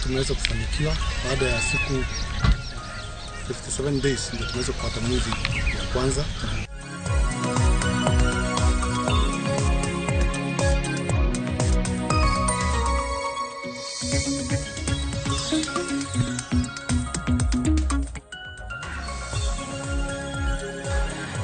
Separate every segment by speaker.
Speaker 1: tumeweza kufanikiwa baada ya siku 57 days ndio tumeweza kupata mwili ya kwanza.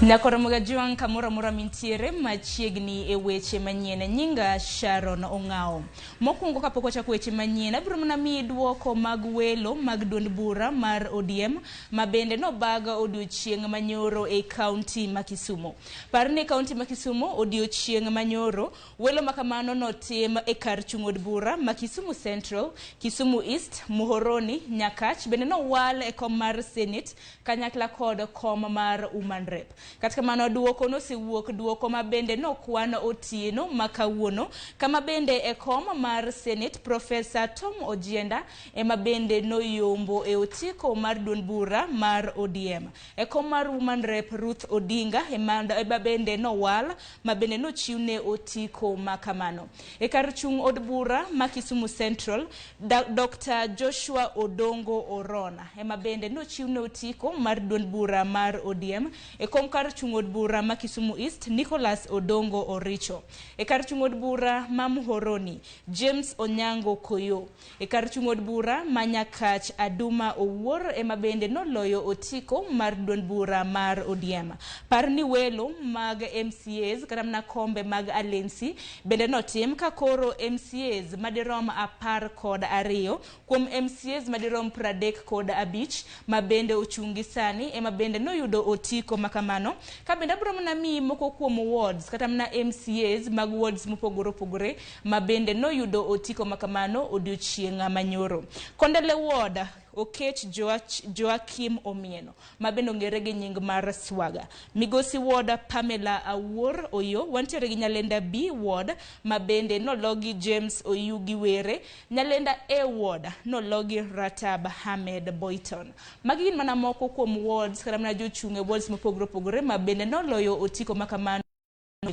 Speaker 2: Nyakoromoga Juang kamoro amora mintiere machiegni e weche manyien. Nyinga Sharon Ong'ao. Mokwongo kapok wachako weche manyien, abiro mana miyi duoko mag welo mag duond bura mar ODM ma bende nobag odiochieng' manyoro e kaunti ma Kisumu. Par ni kaunti ma Kisumu odiochieng' manyoro, welo ma kamano notim e kar chung' od bura ma Kisumu Central, Kisumu East, Muhoroni, Nyakach bende nowal e kom mar Senate kanyakla kod kom mar Woman Rep. Kata kamano duoko nosewuok, duoko ma bende nokwan otieno ma kawuono, kama bende e kom mar Senate Professor Tom Ojienda ema bende noyombo e otiko mar duond bura mar ODM. E kom mar Woman Rep Ruth Odinga ema bende nowal ma bende nochiwne otiko ma kamano. E kar chung' od bura ma Kisumu Central, Dr. Joshua Odongo Orona ema bende nochiwne otiko mar duond bura mar ODM. E kom kar chung' od bura ma Kisumu East, Nicholas Odongo Oricho. E kar chung' od bura ma Muhoroni, James Onyango Koyo. E kar chung' od bura ma Nyakach, Aduma Owuor ema bende noloyo otiko mar duond bura mar ODM. Par ni welo mag MCAs kata mana kombe mag Alensi bende notim ka koro MCAs madirom 12 kuom MCAs madirom 35 ma bende ochung' gi sani ema bende noyudo otiko makamano. Ka bende abiro mana miyi moko kuom wards kata mana MCAs mag wards mopogore opogore ma bende noyudo otiko makamano odiochieng' manyoro. Kondele Ward, Okech Joakim Omieno ma bende ong'ere gi nying mar Swaga. Migosi Ward Pamela Awuor Oyo, wantiere gi Nyalenda B Ward ma bende nologi James Oyugi Were. Nyalenda A Ward nologi Ratab Ahmed Boyton. Magi gin mana moko kuom wards kata mana jochung' e wards mopogore opogore ma bende noloyo otiko makamano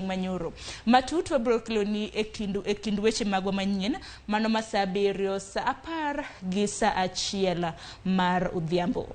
Speaker 2: manyoro. Matut wabiro keloni e kind weche magwa manyien mano ma saa 7, saa 10 gi saa 1 mar odhiambo.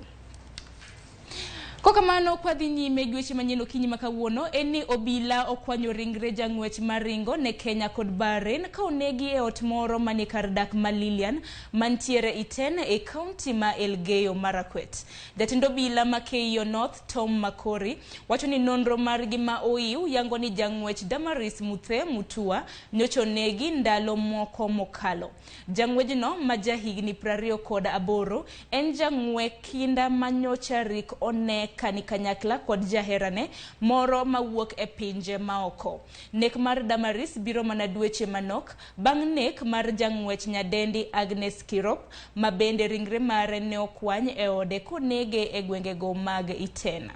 Speaker 2: Kokamano kwadhi nyime gi weche manyien okinyi ma kawuono en ni obila okwanyo ringre jang'wech maringo ne Kenya kod Bahrain ka onegi e ot moro manie kar dak ma Lilian mantiere Iten e kaunti ma Elgeyo Marakwet. Jatend obila ma Keiyo North Tom Makori wacho ni nonro margi ma oiw yango ni jang'wech Damaris Muthe Mutua nyocha onegi ndalo moko mokalo. Jang'wejno ma jahigni 28 en jang'we kinda ma nyocha rik one kani kanyakla kod jaherane moro mawuok e pinje maoko. Nek mar Damaris biro mana dweche manok bang' nek mar jang'wech nyadendi Agnes Kirop ma bende ringre mare ne okwany e ode konege e gwengego mag Itena.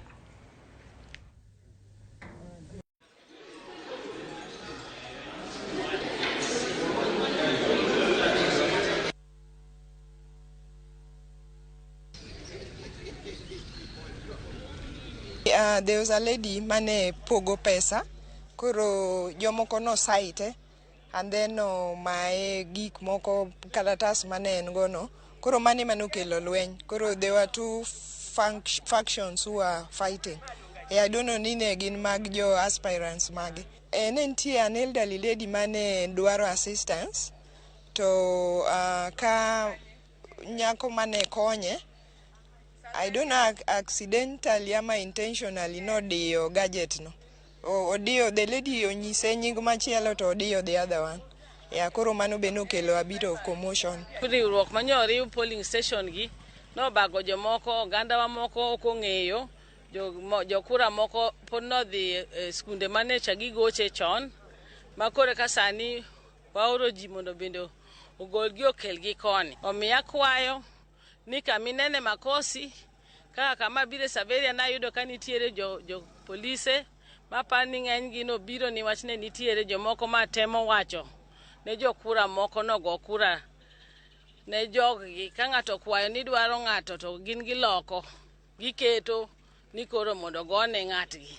Speaker 3: There was a lady mane pogo pesa, koro jomoko no saite and then omaye gik moko, kalatas mane en go no. Koro mane manokelo lweny. Koro there were two factions who were fighting. I don't know ni ne gin mag jo aspirants mage. Ne nitie an elderly lady mane dwaro assistance to ka nyako mane konye, I don't know, accidentally ama intentionally nodiyo gadget no. Odiyo, the lady onyise nying machielo to odiyo the other one. Yeah, koro mano be nokelo a bit of commotion.
Speaker 4: Riwruok manyo riw polling station gi nobago jomoko, ogandawa moko ok ong'eyo, jokura moko pod nodhi e skunde mane cha gigoche chon, ma koro ka sani waoro ji mondo bende ogolgi okelgi koni. Omiyo akwayo ni kaminene makosi kaka kama bire Saveria nayudo ka nitiere jo polise maparo ni ng'enygi nobiro ni wach ne nitiere jomoko ma temo wacho ne jokura moko nogo kura ne joggi. Ka ng'ato okwayo ni dwaro ng'ato to gin giloko, giketo ni koro mondo gone ng'atgi.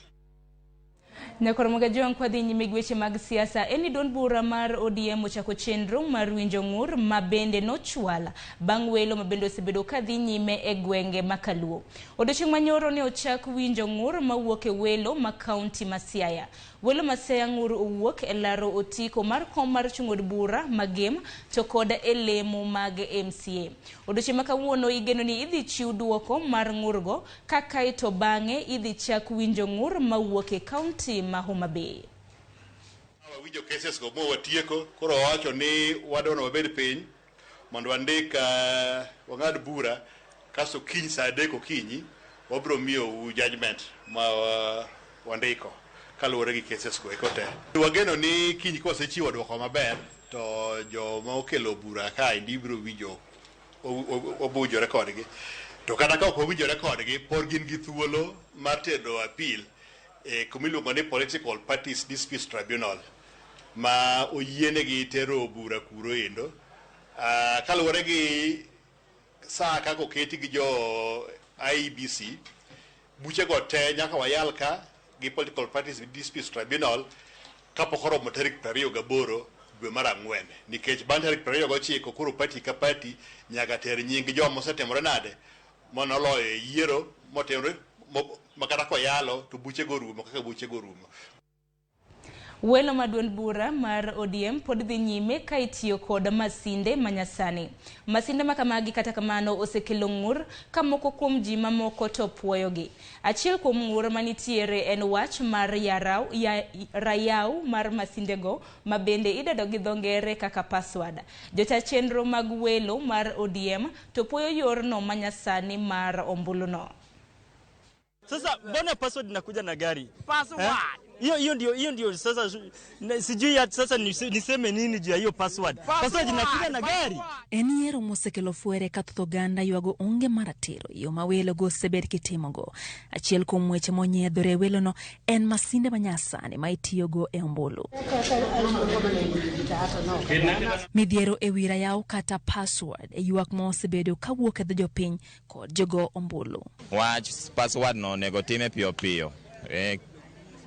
Speaker 2: Nyakoromoga Jowang' kwadhi nyime gi weche mag siasa en ni duond bura mar ODM ochako chenro mar winjo ng'ur ma bende nochwal bang' welo ma bende osebedo kadhi nyime e gwenge ma Kaluo. Odiochieng' manyoro ne ochak winjo ng'ur mawuok e welo ma kaunti ma Siaya. Welo ma Siaya ng'ur owuok e laro otiko mar kom mar chung' od bura ma Gem to kod e lemo mag MCA. Odiochieng' ma kawuono igeno ni idhi chiw duoko mar ng'urgo ka kaeto bang'e idhi chak winjo ng'ur mawuok e kaunti ma Homa Bay.
Speaker 5: Wawinjo cases go mowatieko, koro wawacho ni wadwa wabed piny mondo wandik wang'ad bura kasto kiny saa 3 okinyi wabiro miyou judgment ma wandiko kaluwore gi cases go eko te. Wageno ni kiny kwasechiwo dwoko maber to joma okelo bura kaendi biro winjo obujore kodgi. To kata ka ok owinjore kodgi, pod gin gi thuolo mar tero appeal e kuma iluongo ni Political Parties Disputes Tribunal ma oyienegi tero bura kuro endo. Kaluwore gi saa kaka oketi gi jo IEBC, buchego te nyaka wayal ka gi Political Parties Disputes Tribunal kapok oromo tarik 28 dwe mar 4, nikech bang' tarik 29 koro party ka party nyaka ter nying joma osetimore nade manoloyo e yiero motimore ma kata koyalo to buchego rumo kaka buchego rumo.
Speaker 2: Welo ma duond bura mar ODM pod dhi nyime ka itiyo kod masinde manyasani. Masinde ma kamagi kata kamano osekelo ng'ur ka moko kuom ji mamoko to puoyogi. Achiel kuom ng'ur manitiere en wach mar rayaw mar masindego ma bende idendo gi dho ngere kaka password. Jota chenro mag welo mar ODM to puoyo yorno manyasani mar ombuluno.
Speaker 6: Sasa mbona password inakuja na gari? Password. Hiyo ndio sasa sijui sasa niseme nini juu ya hiyo password. Password inakuja na gari.
Speaker 7: En yiero mosekelo fwere ka thoth oganda ywago onge maratiro yo ma welo go osebed kitimogo. Achiel kuom weche monyiedhore e welono en masinde manyasani ma itiyogo e ombulu. Midhiero e wi rayaw kata password e ywak ma osebedo kawuok e dho jopiny kod jogo ombulu.
Speaker 8: Wach password no onego time piyo piyo.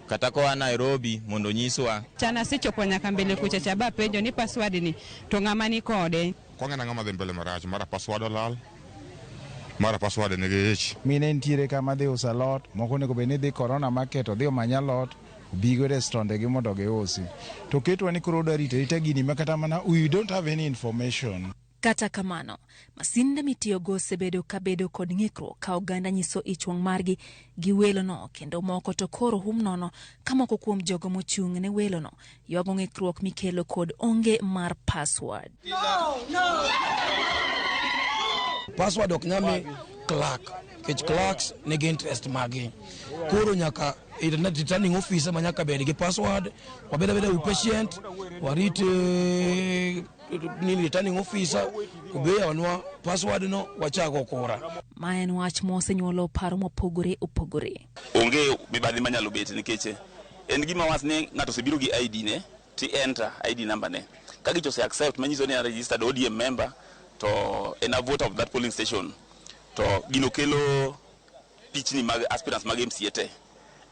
Speaker 8: Kata koa Nairobi mondo nyiswa.
Speaker 9: Chana asechopo nyaka mbele kucha cha ba penjo ni password ni to ng'ama ni kode.
Speaker 10: Kwang'e ng'ama dhi mbele marach, mara password olal, mara password nigi ich.
Speaker 11: Mine nitiere kama dhi uso alot, moko onego bed ni dhi Corona Market odhi omany alot, obigo e restaurant gi mondo giusi. To ketwa ni koro odwa rito arita gini ma kata mana we don't have any information.
Speaker 7: Kata kamano, masinde mitiyogo osebedo kabedo kod ng'ikruok ka oganda nyiso ich wang' margi gi welono kendo moko to koro hum nono ka moko kuom jogo mochung' ne welono ywago ng'ikruok mikelo kod onge mar password.
Speaker 12: No. Password ok nyal mi clerk, nikech clerks nigi interest magi. Koro nyaka returning officer ma nyaka bed gi password, wabed abeda we patient, warit ni returning officer obe yawnwa password no wachako kura.
Speaker 7: Ma en wach mosenyuolo paro mopogore opogore.
Speaker 8: Onge mibadhi manyalo bet nikech en gima wach ni ng'ato osebiro gi ID ne ti enter ID number ne. Ka gicho ose accept manyiso ni en registered ODM member to en a voter of that polling station to gino kelo pichni mag aspirants mag MCA te.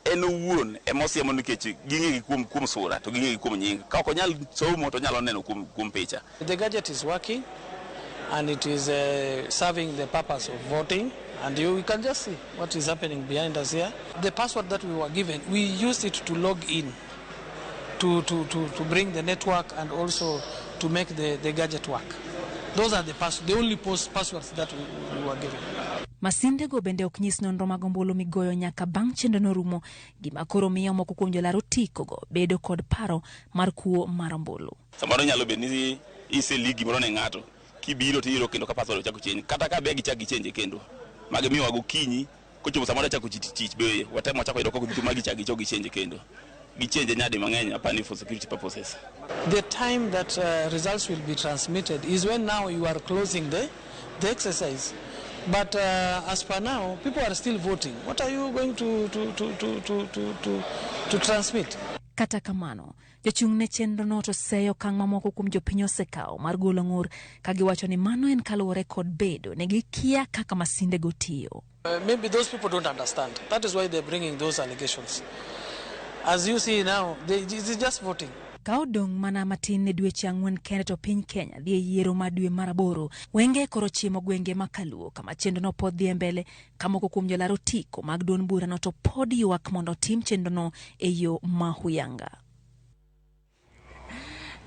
Speaker 8: En owuon ema osiemo nikech ging'e gi kuom sura to ging'e gi kuom nying. Ka ok onyal somo to onyalo neno kuom picha.
Speaker 13: The gadget is working and it is serving the purpose of voting, and you can just see what is happening behind us here. The password that we were given, we used it to log in, to bring the network and also to make the gadget work. Those are the only passwords that we were given.
Speaker 7: Masindego bende ok nyis nonro mag ombulu migoyo nyaka bang' chenro no rumo, gima koro miyo moko kuom jolar otikogo bedo kod paro mar kuo mar ombulu.
Speaker 8: Samoro nyalo bedo ni iselik gimoro ne ng'ato, kibiro to iyudo kendo ka password ochako change, kata ka be gichak gichange kendo. Magi miyowa gokinyi, kochopo samoro achako chich be watemo wachako yudo kok magi chak gichak gichange kendo. Gichange nyadi mang'eny apani for security purposes.
Speaker 13: The time that results will be transmitted is when now you are closing the exercise. But as per now, people are still voting. What are you going to transmit?
Speaker 7: Kata kamano, jochung' ne chenro no to seyo okang' mamoko kuom jopiny osekawo mar golo ng'ur ka giwacho ni mano en kaluwore kod bedo ne gikia kaka masindego tiyo.
Speaker 13: Maybe those people don't understand. That is why they're bringing those allegations. As you see now, it is just voting.
Speaker 7: Ka odong' mana matin ne dweche ang'wen kende to piny Kenya dhi e yiero ma dwe mar aboro. Wenge koro chimo gwenge ma Kaluo kama chenrono pod dhi e mbele ka moko kuom jolar otiko mag duond burano to pod ywak mondo otim chenrono e yo ma huyanga.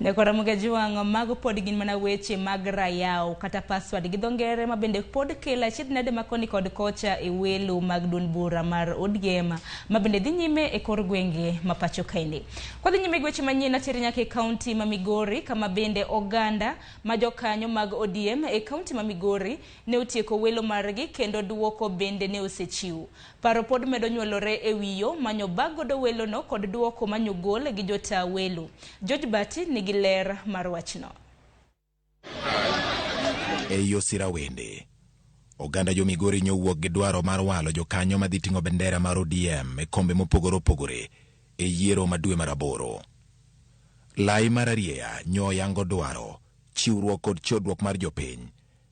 Speaker 2: Nyakora Mugajwang', mago pod gin mana weche mag rayaw kata password gi dho ngere ma bende pod kelo achiedh nade ma koni kod kocha e welo mag duond bura mar ODM ma bende dhi nyime e kor gwenge ma pacho kaendi. Kwadhi nyime gi weche manyien ateri nyaka e kaunti ma Migori kama bende oganda ma jokanyo mag ODM e kaunti ma Migori ne otieko welo margi kendo duoko bende ne osechiw. Paro pod medo nyuolore e wi yo manyo bag godo welono kod duoko manyogol gi jota welo. George Bati nigi ler mar wachno.
Speaker 14: Ei Osira Wende, oganda jo Migori nyowuok gi dwaro mar walo jokanyo madhi ting'o bendera mar ODM e kombe mopogore opogore e yiero ma dwe mar aboro. Lai mar arieya nyo yango dwaro, chiwruok kod chodruok mar jopiny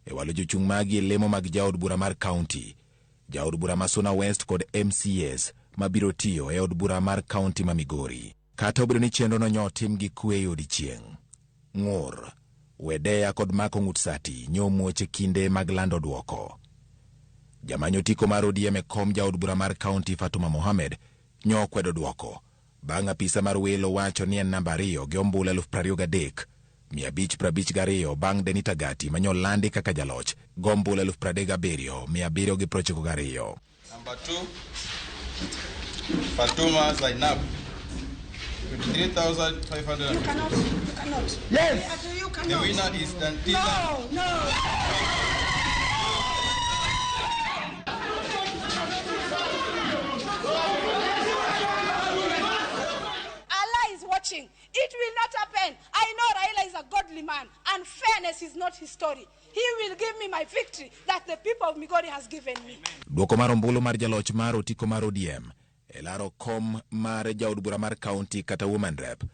Speaker 14: e walo jochung' magi e lemo mag jaod bura mar kaunti, jaod bura ma Suna West kod MCAs mabiro tiyo e od bura mar kaunti ma Migori. Kata obedo ni chenrono nyo otim gi kwe e odiechieng', ng'ur, wedeya kod mako ng'ut sati nyo muoch e kinde mag lando duoko. Jamanyo otiko mar ODM e kom jaod bura mar kaunti Fatuma Mohamed nyo okwedo duoko bang' apisa mar welo wacho ni en namba 2 gi ombulu 23,552 bang' Denita Gati manyo landi kaka jaloch gi ombulu 37,792.
Speaker 15: Number 2, Fatuma Zainab, 23,500.
Speaker 16: You cannot. You cannot.
Speaker 15: Yes.
Speaker 16: You cannot.
Speaker 15: The winner is Dantila.
Speaker 16: No, no. Allah is watching. It will not happen. I know Raila is a godly man, and fairness is not his story. He will give me my victory that the people of Migori has given me.
Speaker 14: Duoko mar ombulu mar jaloch mar otiko mar ODM e laro kom mar jaod bura mar kaunti kata woman rep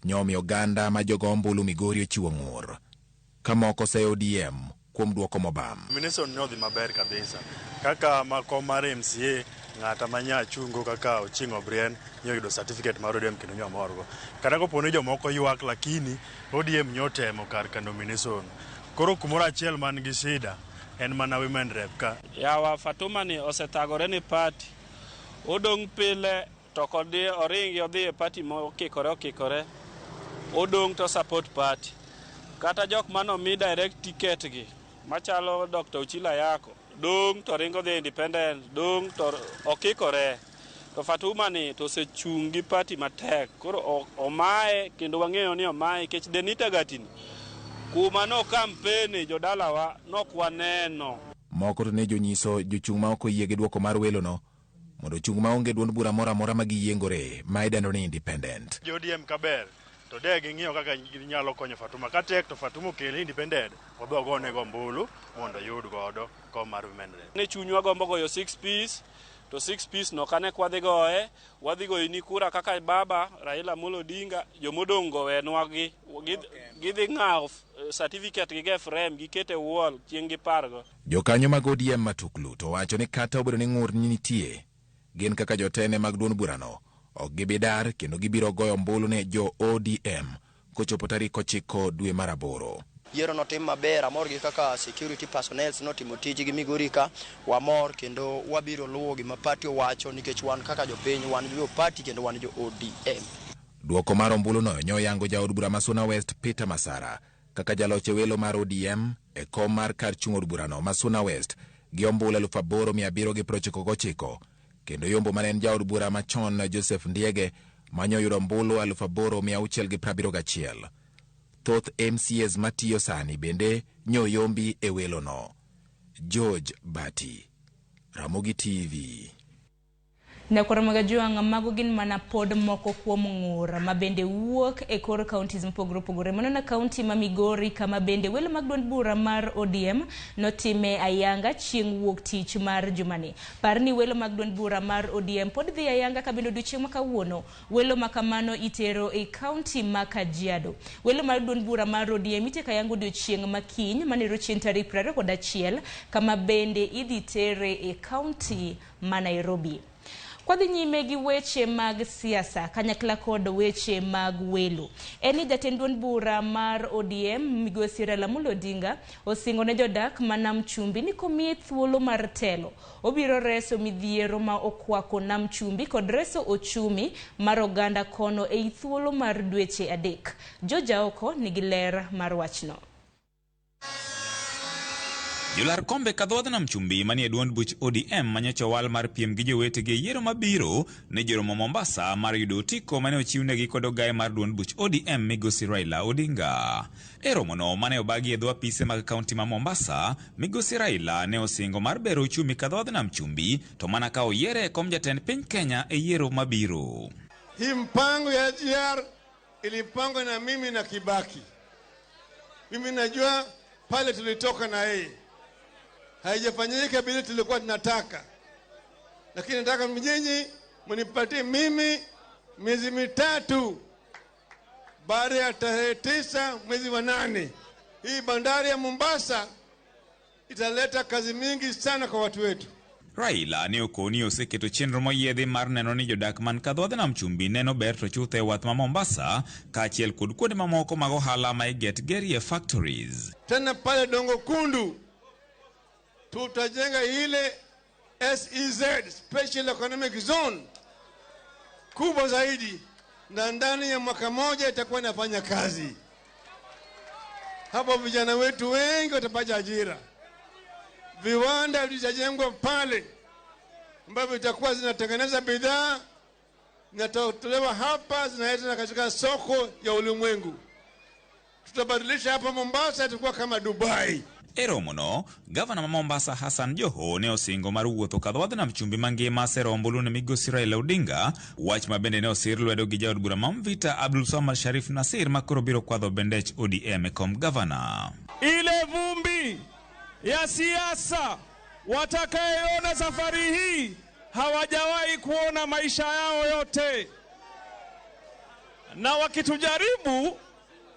Speaker 14: nyomiyo oganda ma jogo ombulu Migori ochiwo ng'ur ka moko seyo ODM kuom duoko mobam.
Speaker 17: Nomination ne odhi maber kabisa. Kaka kom mar MCA ng'ata ma nyachungo kaka Ochieng' Obrien nyoyudo certificate mar ODM kendo nyomorgo. Kata kopo ni jomoko ywak lakini ODM nyotemo kar ka nomination. Koro kumoro achiel man gi shida en mana women rep ka.
Speaker 18: Yawa Fatuma ni osethagore ni party. Odong' pile to kod oringi odhi e party mokikore. Odong' to support party. Kata jok mano mi direct ticket gi machalo Dr. Ochila Yako dong' to ringo dhi independent, dong' to okikore. To Fatuma ni to osechung' gi party matek. Koro omaye kendo wang'eyo ni omaye nikech Denita Gatini kuma no campaign jodalawa nok waneno.
Speaker 14: Moko to ne jonyiso jochung' ma ok oyie gi duoko mar welono mondo ochung' maonge duond bura moro amora ma giyiengore ma idendo ni independent.
Speaker 17: Jo ODM kaber to de ging'iyo kaka ginyalo konyo Fatuma. Ka tek to Fatuma okel independent, wabiro gone go ombulu mondo oyud godo kom mar women rep.
Speaker 18: Ne chunywa gombo goyo 6 piece to 6 piece no kane kwadhi goye, wadhi goyoni kura kaka baba Raila Amolo Odinga, jomodong' go wenwa gi gidhi ng'awo certificate gi ge frame gikete wall chieng' gipargo.
Speaker 14: Jokanyo mag ODM matuklu to wacho ni kata obedo ni ng'ur nitie, gin kaka jotene mag duond burano ok gibi dar kendo gibiro goyo ombulu ne jo ODM kochopo tarik 9 dwe mar 8.
Speaker 19: Yiero notim maber, amor gi kaka security personnel notimo tijgi Migori ka, wamor kendo wabiro luwo gima party owacho nikech wan kaka jopiny wan jo party kendo wan jo ODM.
Speaker 14: Duoko mar ombuluno nyoyango jaod bura ma Suna West Peter Masara kaka jaloch e welo mar ODM e kom mar kar chung' od burano ma Suna West gi ombulu 8,799 kendo yombo mane en jaod bura machon Joseph Ndiege manyoyudo ombulu 8,671. Thoth MCAs matiyo sani bende nyoyombi e welono. George Bati, Ramogi TV.
Speaker 2: Nyakwar Magajwang' mago gin mana pod moko kuom ng'ur ma bende wuok e kor counties mopogore opogore. Mano na kaunti ma Migori kama bende welo mag duond bura mar ODM notime ayanga chieng' wuok tich mar jumani. Par ni welo mag duond bura mar ODM pod dhi ayanga ka bende odiochieng' ma kawuono. Welo ma kamano itero e kaunti ma Kajiado. Welo mar duond bura mar ODM iteko ayanga odiochieng' ma kiny manero chieng' tarik 21 kama bende idhi tere e kaunti ma Nairobi. Kwadhi nyime gi weche mag siasa kanyakla kod weche mag welo. En ni jatend duond bura mar ODM Migosi Raila Amolo Odinga osingo ne jodak ma Nam Chumbi ni komiye thuolo mar telo, obiro reso midhiero ma okwako Nam Chumbi kod reso ochumi mar oganda kono ei thuolo mar dweche 3. George Aoko nigi ler mar wachno.
Speaker 20: Jolar kombe kadhodh Nam Chumbi manie duond buch ODM manyocha owal mar piem gi jowetegi e yiero mabiro ne joromo Mombasa mar yudo otiko mane ochiwnegi kod ogaye mar duond buch ODM Migosi Raila Odinga. E romono mane obagi e dho apise mag kaunti ma Mombasa, Migosi Raila ne osingo mar bero uchumi kadhodh Nam Chumbi to mana ka oyiere e kom jatend piny Kenya e yiero mabiro.
Speaker 21: Hii mpango ya SGR ilipangwa na mimi na Kibaki. Mimi najua pale tulitoka na yeye. Haijafanyika vile tulikuwa tunataka, lakini nataka nyinyi mnipatie mimi miezi 3 baada ya tarehe 9 mwezi wa 8. Hii bandari ya Mombasa italeta kazi mingi sana kwa watu wetu.
Speaker 20: Raila ne okoni oseketo chenro moyiedhi mar neno ni jodak man kadhodh Nam Chumbi neno ber to chuth e wath ma Mombasa kaachiel kod kuonde mamoko mag ohala ma iget gerie factories.
Speaker 21: Tena pale Dongo Kundu tutajenga ile SEZ, Special Economic Zone, kubwa zaidi, na ndani ya mwaka moja itakuwa inafanya kazi. Hapo vijana wetu wengi watapata ajira. Viwanda vitajengwa pale ambavyo vitakuwa zinatengeneza bidhaa zinatolewa hapa zinaenda katika soko ya ulimwengu. Tutabadilisha hapa Mombasa itakuwa kama Dubai.
Speaker 20: E romono, gavana ma Mombasa Hassan Joho ne osingo mar wuotho kadhodh Nam Chumbi mangima sero ombulu ne Migosi Raila Odinga, wach ma bende ne osir lwedo gi jaod bura ma Mvita Abdul Samad Sharif Nasir ma koro biro kwadho bendech ODM e kom gavana.
Speaker 22: Ile vumbi ya siasa watakayeona safari hii hawajawahi kuona maisha yao yote, na wakitujaribu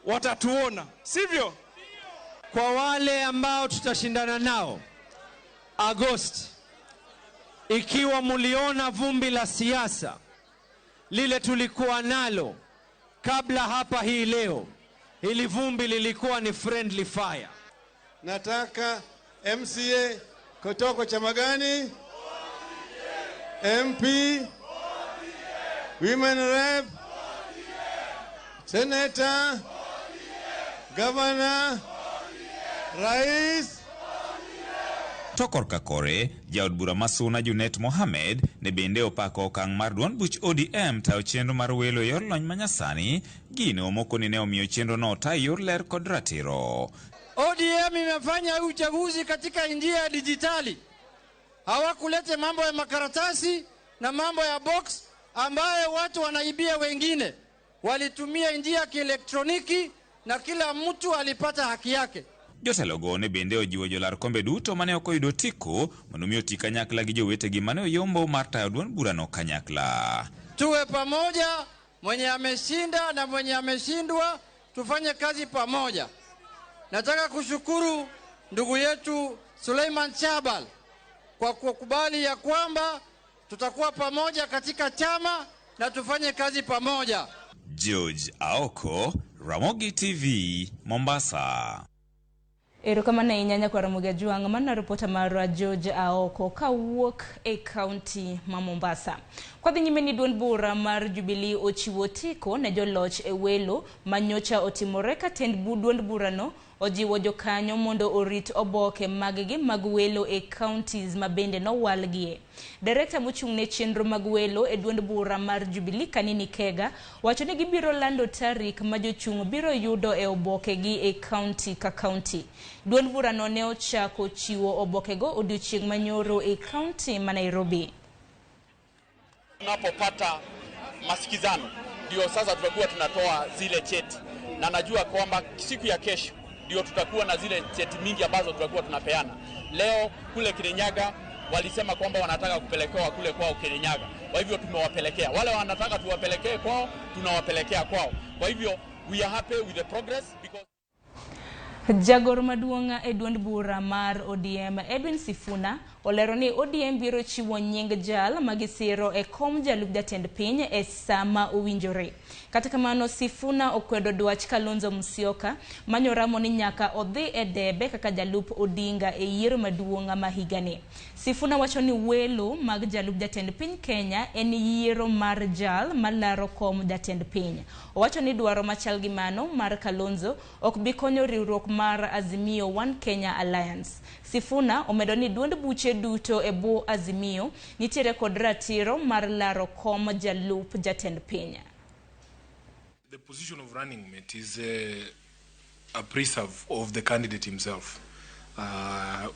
Speaker 22: watatuona, sivyo?
Speaker 23: Kwa wale ambao tutashindana nao Agosti, ikiwa muliona vumbi la siasa lile tulikuwa nalo kabla hapa hii leo, hili vumbi lilikuwa ni friendly fire.
Speaker 21: Nataka MCA kutoka chama gani? MP, Women Rep, Senator, Governor, Rais.
Speaker 20: To korka kore, jaod bura ma Suna Junet Mohamed ne bende opako okang' mar duond buch ODM tayo chenro mar welo e yor lony manyasani, gino mokoni ne omiyo chenro no ota e yor ler kod ratiro.
Speaker 23: ODM imefanya uchaguzi katika njia ya dijitali. Hawakulete mambo ya makaratasi na mambo ya box ambayo watu wanaibia wengine. Walitumia njia ya kielektroniki na kila mtu alipata haki yake.
Speaker 20: Jotelogo ne bende ojiwo jolar kombe duto mane ok oyudo otiko mondo mi oti kanyakla gi jowetegi mane oyombo mar tayo duond burano kanyakla.
Speaker 23: Tuwe pamoja, mwenye ameshinda na mwenye ameshindwa, tufanye kazi pamoja. Nataka kushukuru ndugu yetu Suleiman Chabal kwa kukubali ya kwamba tutakuwa pamoja katika chama na tufanye kazi pamoja.
Speaker 20: George Aoko, Ramogi TV, Mombasa.
Speaker 2: Erokamano ahinya nyakwa Ramogi Ajwang', mano ripota marwa George Aoko kawuok e kaunti ma Mombasa. Kwadhi nyime ni duond bura mar Jubilee ochiwo otiko ne joloch e welo manyocha otimore ka tend duond burano ojiwo jokanyo mondo orit oboke maggi mag welo e counties ma bende nowalgie. Direkta mochung' ne chenro mag welo e duond bura mar Jubilee Kanini Kega wacho ni gibiro lando tarik ma jochung' biro yudo e obokegi e county ka county. Duond burano ne ochako chiwo obokego odiochieng' manyoro e county ma Nairobi.
Speaker 24: Tunapopata masikizano ndio sasa tutakuwa tunatoa zile cheti, na najua kwamba siku ya kesho ndio tutakuwa na zile cheti mingi ambazo tutakuwa tunapeana. Leo kule Kirinyaga walisema kwamba wanataka kupelekewa kule kwao Kirinyaga, kwa hivyo tumewapelekea. Wale wanataka tuwapelekee kwao, tunawapelekea kwao. Kwa hivyo we are happy with the progress because
Speaker 2: Jagoro maduong' e duond bura mar ODM Edwin Sifuna Olero ni ODM biro chiwo nying jal magisiro e kom jalup jatend piny e sama owinjore. Kata kamano, Sifuna okwedo dwach Kalonzo Musyoka manyoramo ni nyaka odhi e debe kaka jalup Odinga e yiero maduong' ma higani. Sifuna wacho ni welo mag jalup jatend piny Kenya en yiero mar jal malaro kom jatend piny. Owacho ni dwaro machal gi mano mar Kalonzo ok bi konyo riwruok mar Azimio One Kenya Alliance. Sifuna omedo ni duond buche duto e bwo Azimio nitiere kod ratiro mar laro kom jalup jatend piny.
Speaker 1: The position of running mate is a preserve of the candidate himself.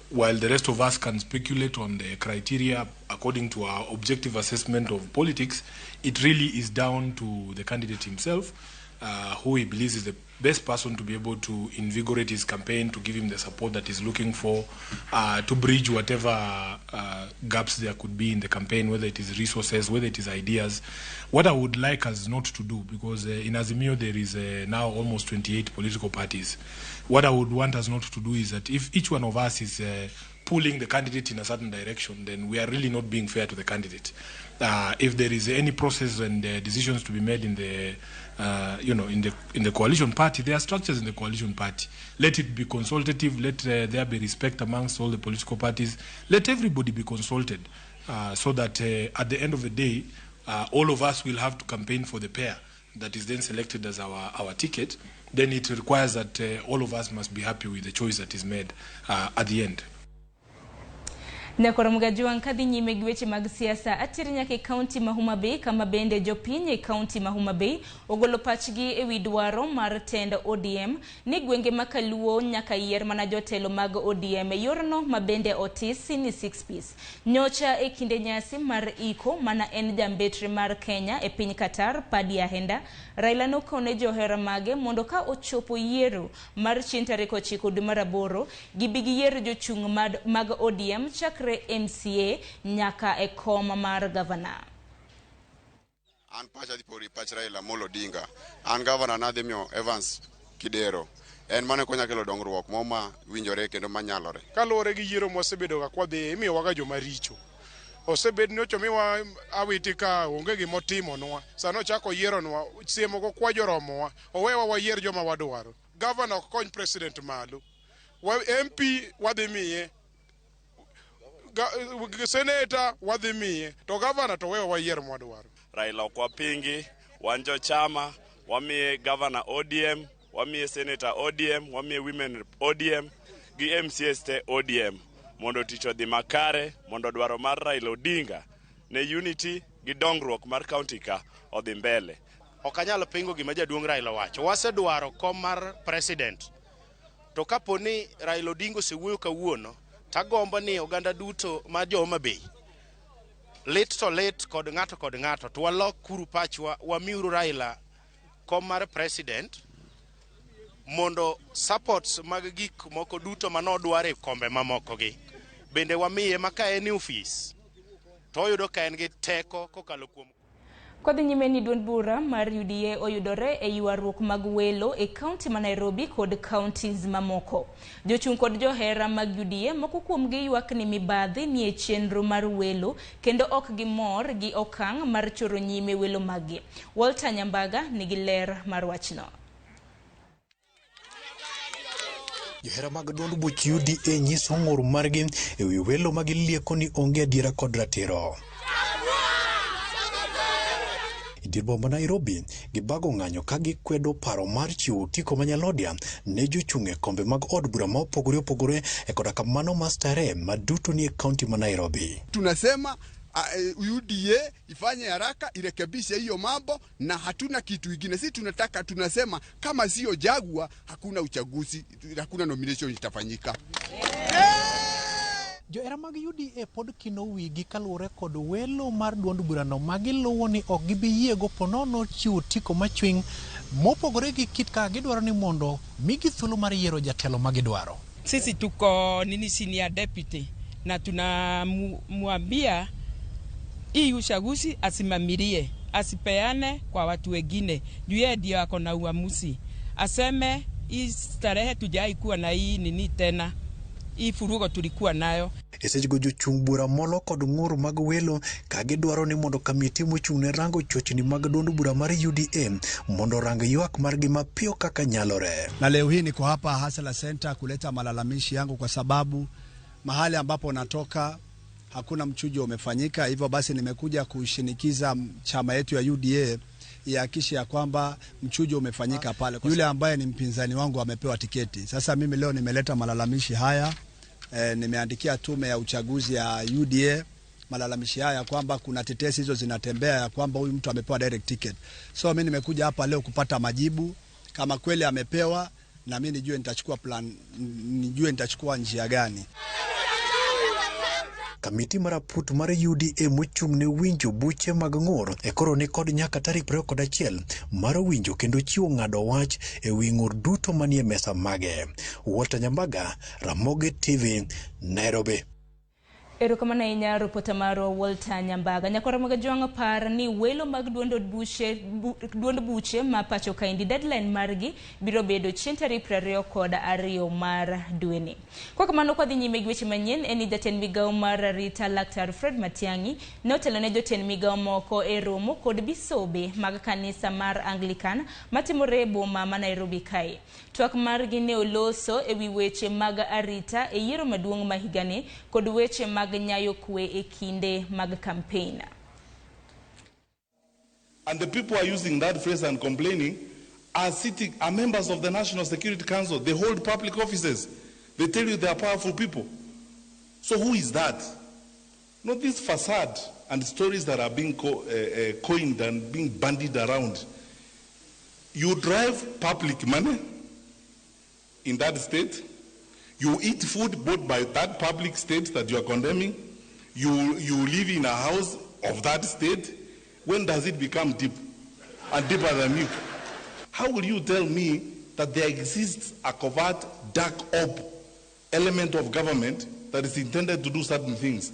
Speaker 1: While the rest of us can speculate on the criteria according to our objective assessment of politics, it really is down to the candidate himself, who he believes is the best person to be able to invigorate his campaign, to give him the support that he's looking for, to bridge whatever gaps there could be in the campaign, whether it is resources, whether it is ideas. What I would like us not to do, because in Azimio there is now almost 28 political parties, what I would want us not to do is that if each one of us is pulling the candidate in a certain direction, then we are really not being fair to the candidate. If there is any process and decisions to be made in the in the coalition party, there are structures in the coalition party. Let it be consultative. Let there be respect amongst all the political parties. Let everybody be consulted, so that at the end of the day, all of us will have to campaign for the pair that is then selected as our ticket. Then it requires that all of us must be happy with the choice that is made at the end.
Speaker 2: Nyakoro Mgajuang kadhi nyime gi weche mag siasa atiri nyaka e kaunti ma Homa Bay kama bende jopiny e kaunti ma Homa Bay ogolo pachgi ewi dwaro mar tend ODM ni gwenge ma Kaluo nyaka yier mana jotelo mag ODM e yorno ma bende otisi ni six piece. Nyocha e kinde nyasi mar iko mana en jambetre mar Kenya e piny Qatar Paddy Ahenda, Raila nokone johera mage mondo ka ochopo yiero mar chieng' tarik 9 dwe mar 8 gibi giyier jochung' mag ODM chakre MCA nyaka e kom mar gavana.
Speaker 3: An pacha dhi pori pach Raila Amolo Odinga. An gavana nadhi miyo Evans Kidero. En mano konya kelo dongruok mo ma winjore kendo manyalore.
Speaker 4: Kaluwore gi yiero mwasebedo ga kwadhiye, imiyowaga joma richo. Osebed ni ochomiwa awiti ka onge gimotimonwa. Sano ochako yieronwa, siemogo kwa joromowa, owewa wayier joma wadwaro. Gavana ok kony president malo. MP wadhi miye, seneta wadhi miye, to gavana to wewa wayier mwadwaro.
Speaker 18: Raila ok wapingi, wan jochama, wamiye gavana ODM, wamiye seneta ODM, wamiye women ODM, gi MCAs te ODM, mondo tich odhi makare, mondo dwaro mar Raila Odinga ne unity gi dongruok mar county ka odhi mbele.
Speaker 5: Ok anyal pingo gima jaduong' Raila owacho. Wasedwaro kom mar president. To kapo ni Raila Odinga osewuoyo kawuono, tagombo ni oganda duto ma jo Homa Bay lit to lit kod ng'ato to walok kuru pachwa, wamiuru Raila kom mar president mondo supports mag gik moko duto manodwaro e kombe mamoko gi bende wamiye ma ka en e ofis to oyudo ka en gi teko kokalo kuom.
Speaker 2: Kodhi nyime ni duond bura mar UDA oyudore e ywaruok mag welo e kaunti ma Nairobi kod counties mamoko. Jochung' kod johera mag UDA moko kuomgi ywak ni mibadhi ni e chenro mar welo kendo ok gimor gi okang' mar choro nyime welo maggi. Walter Nyambaga nigi ler mar wachno.
Speaker 25: Johera mag duond buch UDA nyiso ng'ur margi ewi welo ma gilieko ni onge adiera kod ratiro. Dier boma Nairobi gibago ng'anyo ka gikwedo paro mar chiwo otiko ma nyalodia ne jochung' e kombe mag od bura ma opogore opogore e koda kamano ma Starehe ma duto ni e kaunti ma Nairobi.
Speaker 26: Tunasema UDA ifanye haraka irekebishe hiyo mambo, na hatuna kitu kingine. Sisi tunataka, tunasema kama sio Jaguar hakuna uchaguzi, hakuna nomination itafanyika.
Speaker 25: Johera mag UDA pod kino wigi kaluwore kod welo mar duond burano ma giluwo ni ok gibi yiego ponono chiwo otiko machwiny mopogore gi kit kaka gidwaro ni mondo migi thuolo mar yiero jatelo ma gidwaro.
Speaker 27: Sisi tuko nini senior deputy na tunamwambia hii uchaguzi asimamilie, asipeane kwa watu wengine. Juu yeye ndio ako na uamuzi. Aseme hii starehe tujai kuwa na hii nini tena. Hii furugo tulikuwa nayo.
Speaker 25: E sechego jochung' bura molo kod ng'ur mag welo ka gidwaro ni mondo kamiti mochung' ne rango chochni mag duond bura mar UDA mondo orang ywak margi mapiyo kaka nyalore.
Speaker 6: Na leo hii niko hapa Hustler Center kuleta malalamishi yangu kwa sababu mahali ambapo natoka hakuna mchujo umefanyika. Hivyo basi nimekuja kushinikiza chama yetu ya UDA ihakikishe ya kwamba mchujo umefanyika pale. Yule ambaye ni mpinzani wangu amepewa tiketi. Sasa mimi leo nimeleta malalamishi haya. Nimeandikia tume ya uchaguzi ya UDA malalamishi haya kwamba kuna tetesi hizo zinatembea ya kwamba huyu mtu amepewa direct ticket. So mimi nimekuja hapa leo kupata majibu kama kweli amepewa, na mimi nijue nitachukua plan, nijue nitachukua njia gani.
Speaker 25: Kamiti mar aput mar UDA mochung' ne winjo buche mag ng'ur e koro ni kod nyaka tarik 21 mar winjo kendo chiwo ng'ado wach e wi ng'ur duto manie mesa mage. Walter Nyambaga, Ramogi TV, Nairobi.
Speaker 2: Erokamano ahinya ripota marwa Walter Nyambaga. Nyakwara mag Jwang' par ni welo mag duond buche ma pacho kaendi deadline margi biro bedo chieng' tarik 22 mar dweni. Kwa kamano kwa dhi nyime gi weche manyien en ni jatend migawo mar arita Laktar Fred Matiang'i ne otelo ne jotend migawo moko e romo kod bisobe mag kanisa mar Anglican matimore e boma ma Nairobi kae. Twak margi ne oloso e wi weche mag arita e yiero maduong' ma higani kod weche mag nyayo kwe e kinde mag campaign.
Speaker 8: And the people are using that phrase and complaining are sitting, are members of the National Security Council. They hold public offices. They tell you they are powerful people. So who is that? Not this facade and stories that are being coined and being bandied around. You drive public money in that state. You eat food bought by that public state that you are condemning. You live in a house of that state. When does it become deep and deeper than you? How will you tell me that there exists a covert, dark op element of government that is intended to do certain things?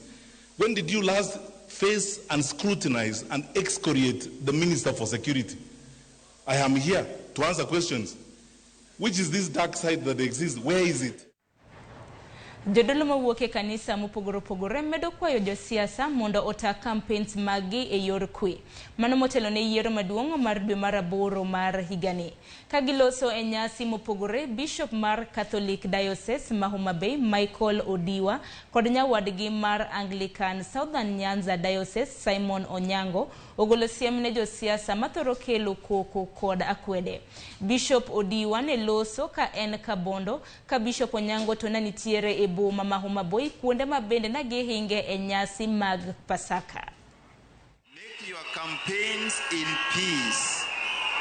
Speaker 8: When did you last face and scrutinize and excoriate the Minister for Security? I am here to answer questions. Which is this dark side that exists? Where is it?
Speaker 2: Jodolo mawuok e kanisa mopogore opogore medo kwayo josiasa mondo ota campaigns maggi e yor kwe. Mano motelo ne yiero maduong' mar dwe mar 8 mar higani. Ka giloso e nyasi mopogore, Bishop mar Catholic Diocese ma Homa Bay Michael Odiwa kod nyawadgi mar Anglican Southern Nyanza Diocese Simon Onyango ogolo siem ne josiasa mathoro kelo koko kod akwede. Bishop Odiwa ne loso ka en Kabondo, ka Bishop Onyango to ne nitiere e boma ma Homa Bay kuonde ma bende ne gihinge e nyasi mag Pasaka.
Speaker 9: Make your campaigns in peace,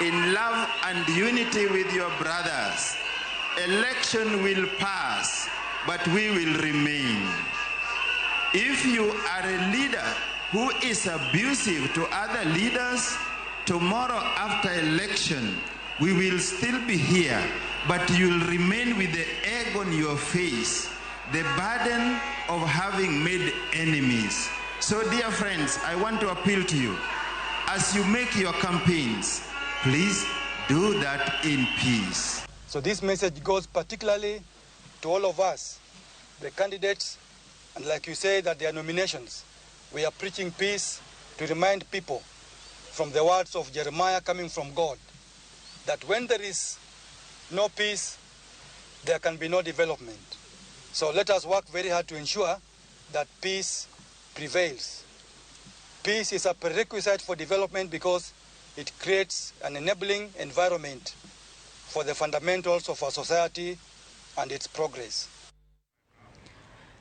Speaker 9: in love and unity with your brothers. Election will pass, but we will remain. If you are a leader who is abusive to other leaders, tomorrow after election, we will still be here, but you'll remain with the egg on your face, the burden of having made enemies. So, dear friends, I want to appeal to you. As you make your campaigns, please do that in peace.
Speaker 10: So this message goes particularly to all of us, the candidates, and like you say that there are nominations. We are preaching peace to remind people from the words of Jeremiah coming from God, that when there is no peace, there can be no development. So let us work very hard to ensure that peace prevails. Peace is a prerequisite for development because it creates an enabling environment for the fundamentals of our society and its progress.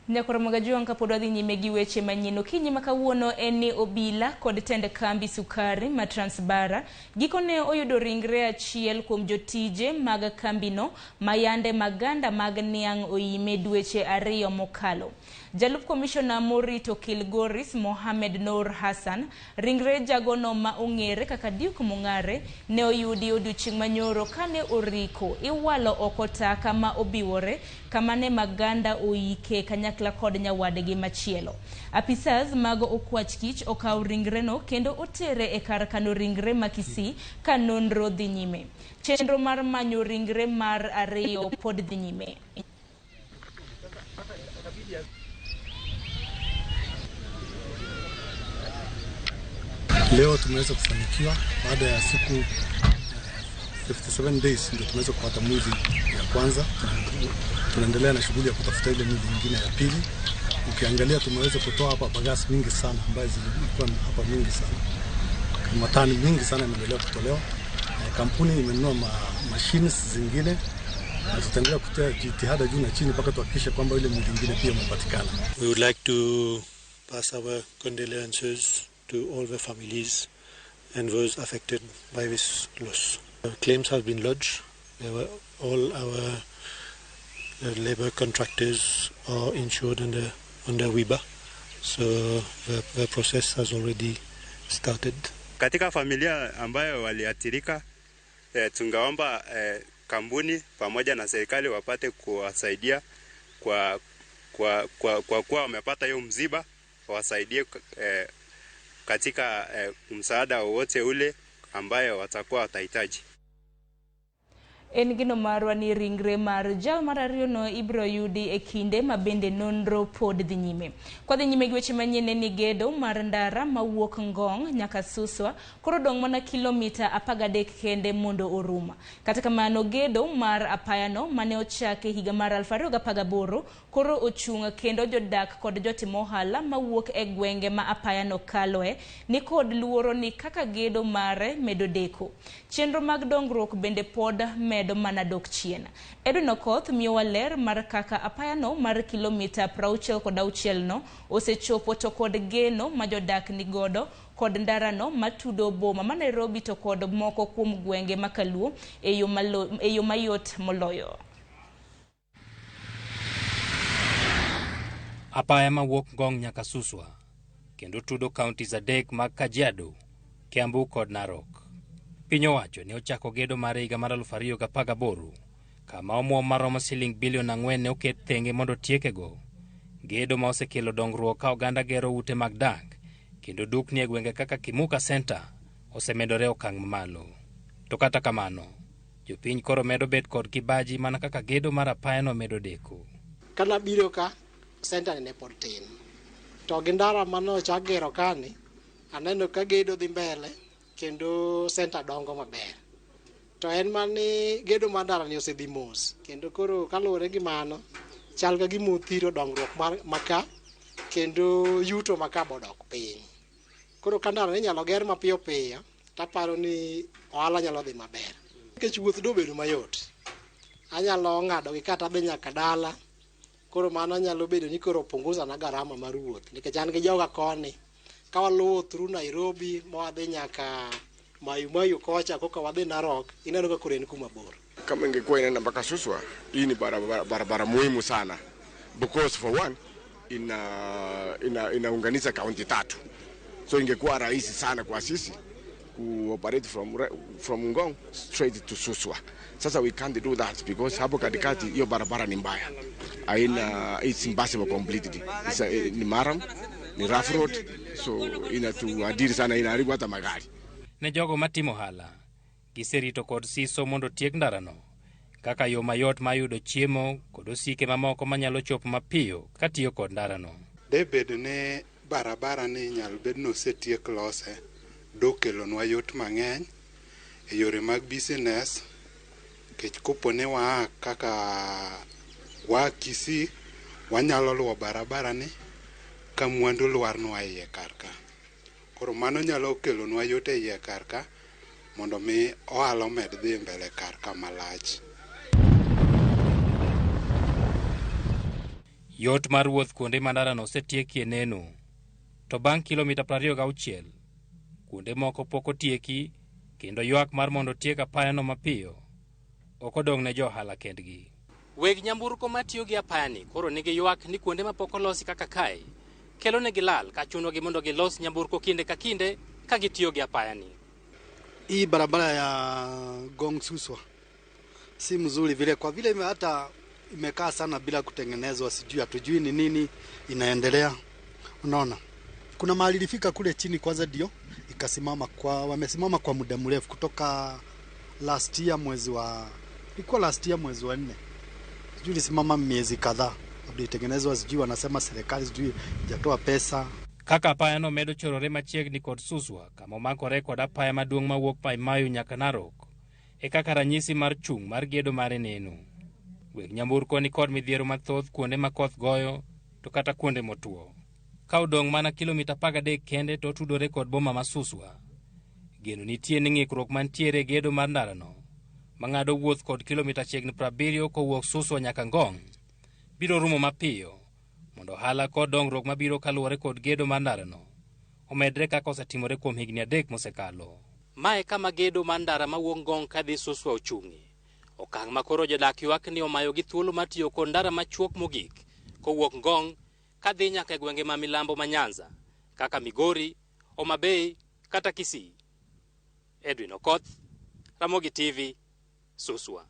Speaker 2: Nyakoro magajuang' kapod wadhi nyime gi weche manyien okinyi ma kawuono en ni obila kod tend kambi sukari ma Transbara gikone oyudo ringre achiel kuom jotije mag kambino ma yande maganda mag niang' oime dweche 2 mokalo. Jalup komishona morito Kilgoris Mohamed Noor Hassan ringre jagono ma ong'ere kaka Duke Mung'are ne oyudi odiochieng' manyoro kane oriko iwalo oko taka ma obiwore kama ne maganda oike kanyakla kod nyawadgi machielo. Apisas mag okwach kich okaw ringreno kendo otere e kar kano ringre ma Kisii ka nonro dhi nyime. Chenro mar manyo ringre mar 2 pod dhi nyime.
Speaker 7: Leo tumeweza kufanikiwa baada ya siku 57 days ndio tumeweza kupata mwili ya kwanza. Tunaendelea na shughuli ya kutafuta ile mwili nyingine ya pili. Ukiangalia tumeweza kutoa hapa bagasi mingi sana ambazo zilikuwa hapa mingi sana. Matani mingi sana imeendelea kutolewa. Kampuni imenunua machines zingine na tutaendelea kutoa jitihada juu na chini mpaka tuhakikishe kwamba ile mwili nyingine pia imepatikana.
Speaker 11: We would like to pass our condolences to all the families and those affected by this loss. Claims have been lodged. All our labor contractors are insured under WIBA, so the process has already started.
Speaker 12: Katika familia ambayo waliathirika, tungaomba kampuni pamoja na serikali wapate kuwasaidia kwa kuwa wamepata hiyo mziba, wasaidie katika msaada wowote ule ambayo watakuwa watahitaji.
Speaker 2: En geno marwa ni ringre mar jal mar ariyo no ibiro yudi e kinde ma bende nonro pod dhi nyime. Kwa dhi nyime gi weche manyien ni gedo mar ndara mawuok Ngong nyaka Suswa koro dong' mana kilomita 13 kende mondo orum. Kata kamano gedo mar apayano mane ochake higa mar 2018 koro ochung' kendo jodak kod jotim ohala mawuok e gwenge ma apayano kaloe ni kod luoro ni kaka gedo mare medo deko. Chenro mag dongruok bende pod medo mana dok chien. Edwin Okoth miyowa ler mar kaka apayano mar kilomita 66 no osechopo to kod geno ma jodak nigodo kod ndarano matudo boma ma Nairobi to kod moko kuom gwenge ma Kaluo e yo mayot moloyo.
Speaker 13: Apaya mawuok Ngong nyaka Suswa kendo tudo counties adek mag Kajiado, Kiambu kod Narok. Piny owacho ne ochako gedo mar higa mar 2018 kama omuom maromo siling bilion 4 ne oket thenge mondo tiekego. Gedo ma osekelo dongruok ka oganda gero ute mag dak kendo dukni e gwenge kaka Kimuka Center osemedore okang' mamalo. To kata kamano, jopiny koro medo bet kod kibaji mana kaka gedo mar apayano medo deko.
Speaker 15: Kana biro ka center ne pod tin, to gi ndara mane ochak gero kani, aneno ka gedo dhi mbele kendo center dongo maber. To en mani gedo mar ndara ni osedhi mos, kendo koro kaluwore gi mano chal ka gima othiro dongruok mar maka kendo yuto maka bodok piny. Koro ka ndara inyalo ger mapiyo piyo, taparo ni ohala nyalo dhi maber. Nikech wuoth dobedo mayot, anyalo ng'ado gi kata dhi nyaka dala. Koro mano nyalo bedo ni koro punguza na garama mar wuoth, nikech an gi joga koni ka waluwo through Nairobi ma wadhi nyaka Mayu Mayu kocha koka wadhi Narok, ineno ka koro en kuma bor.
Speaker 3: Kama ingekuwa inaenda mpaka Suswa, hii ni barabara muhimu sana because for one inaunganisha kaunti tatu, so ingekuwa rahisi sana kwa sisi kuoperate from Ngong straight to Suswa. Sasa we can't do that because hapo katikati hiyo barabara ni mbaya, haina, it's impossible completely. Ni maram, ni rough road, so inatuadiri sana, inaharibu hata magari.
Speaker 13: Ne jogo matimo ohala, giserito kod siso mondo tiek ndarano kaka yo mayot mar yudo chiemo kod osike mamoko manyalo chopo mapiyo katiyo kod ndarano.
Speaker 16: Debed ni barabara ni inyalo bed ni osetiek lose, dokelonwa yot mang'eny e yore mag business, nikech kopo ni waa kaka waa Kisii, wanyalo luwo barabara ni ka mwandu lwarnwa iye kar ka. Koro mano nyalo kelonwa yot e iye kar ka mondo mi ohala omed dhi mbele kar ka malach.
Speaker 13: Yot mar wuoth kuonde ma ndarano osetiekie neno, to bang' kilomita 26 kuonde moko pok otieki kendo ywak mar mondo otiek apayano mapiyo ok odong' ne jo ohala kendgi. Weg nyamburko matiyo gi apayani koro nigi ywak ni kuonde mapok olosi kaka kae kelo negi lal ka chunogi mondo gilos nyamburko kinde ka kinde ka gitiyo gi apayani.
Speaker 17: Hii barabara ya Ngong Suswa si mzuri vile, kwa vile hata imekaa sana bila kutengenezwa, sijui hatujui ni nini inaendelea. Unaona, kuna mahali ilifika kule chini kwanza ndio ikasimama, kwa wamesimama kwa muda mrefu kutoka last year mwezi wa 4, sijui ilisimama miezi kadhaa kabla itengenezwa, sijui wanasema serikali sijui haijatoa pesa.
Speaker 13: Kaka apaya no medo chorore machiegni kod Suswa, kama omakore kod apaya maduong' mawuok Mai Mahiu nyaka Narok, e kaka ranyisi mar chung' mar gedo mare neno. Weg nyamburko ni kod midhiero mathoth kuonde ma koth goyo to kata kuonde motuo. Ka odong' mana kilomita 13 kende to otudore kod boma ma Suswa. Geno nitie ni ng'ikruok mantiere e gedo mar ndarano, mang'ado wuoth kod kilomita chiegni 70 kowuok Suswa nyaka Ngong', biro rumo mapiyo mondo ohala kod dongruok mabiro kaluwore kod gedo mar ndarano omedre kaka osetimore kuom higni 3 mosekalo. Mae kama gedo mar ndara mawuok Ngong' kadhi Suswa ochung'ie. Okang' ma koro jodak ywak ni omayogi thuolo mar tiyo kod ndara machuok mogik kowuok Ngong' kadhi nyaka e gwenge ma milambo ma Nyanza kaka Migori, Homa Bay kata Kisii. Edwin Okoth, Ramogi TV, Suswa.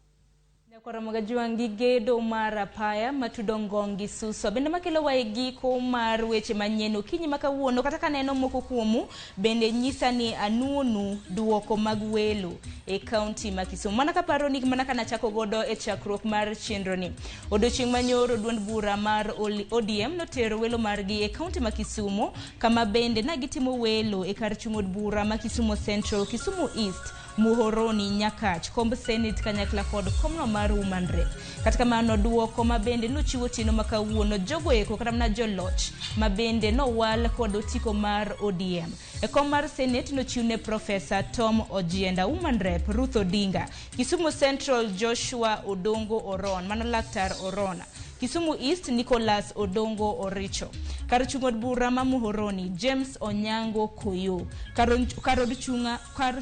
Speaker 2: Nyakwar Jwang' gi gedo mar apaya matudo Ngong' gi Suswa bende makelo wa e giko mar weche manyien okinyi ma kawuono. Kata kaneno moko kuomu bende nyisa ni anuonu duoko mag welo e kaunti ma Kisumu. Mana kaparo ni mana kanachako godo e chakruok mar chenro ni. Odiochieng' manyoro duond bura mar ODM notero welo margi e kaunti ma Kisumu, kama bende na gitimo welo e kar chung' od bura ma Kisumu Central, Kisumu East, Muhoroni, Nyakach, komb Senate kanyakla kod komno mar Woman Rep. Kata kamano duoko ma bende nochiwo otieno ma kawuono jogo eko kata mana joloch ma bende nowal kod otiko mar ODM. E kom mar Senate nochiw ne Professor Tom Ojienda, Woman Rep Ruth Odinga, Kisumu Central Joshua Odongo Oron, mano Laktar Orona, Kisumu East Nicholas Odongo Oricho. Kar chung' od bura ma Muhoroni James Onyango Koyo. Kar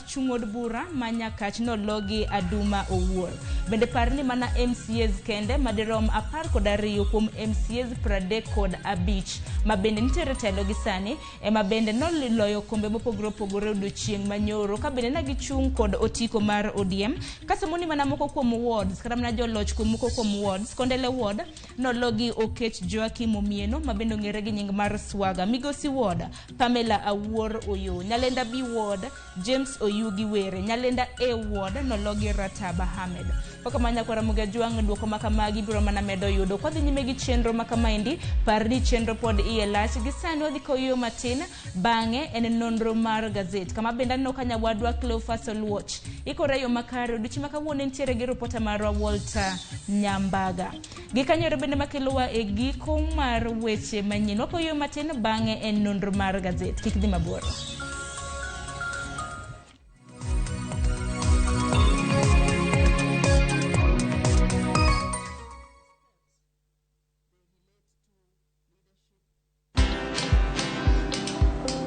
Speaker 2: chung' od bura ma Nyakach nologi Aduma Owuor. Bende par ni mana MCAs kende madirom 12 kuom MCAs 35 ma bende nitiere telo gi sani ema bende noloyo kombe mopogore opogore odiochieng' manyoro ka bende ne gichung' kod otiko mar ODM. Kasomo ni mana moko kuom wards kata mana joloch kuom moko kuom wards, Kondele ward nologi Okech Joakim Omieno ma bende ong'ere gi nying mar Swaga, Migosi ward Pamela Awuor Oyo, Nyalenda B ward James Oyugi Were, Nyalenda A ward nologi Rataba Ahmed. Kaka nyakwar Ramogi Ajwang' duoko makamagi biro mana medo yudo. Kwadhi nyime gi chenro makamaendi, par ni chenro pod iye lach. Gi sani wadhi koyueyo matin, bang'e en nonro mar gazet kama bende aneno ka nyawadwa Cleophas Oluoch ikore yo makare. Odiochieng' ma kawuono entiere gi ripota marwa Walter Nyambaga. Gikanyore bende makelowa e giko mar weche manyien. Wakoyueyo matin, bang'e en nonro mar gazet. Kik dhi mabor.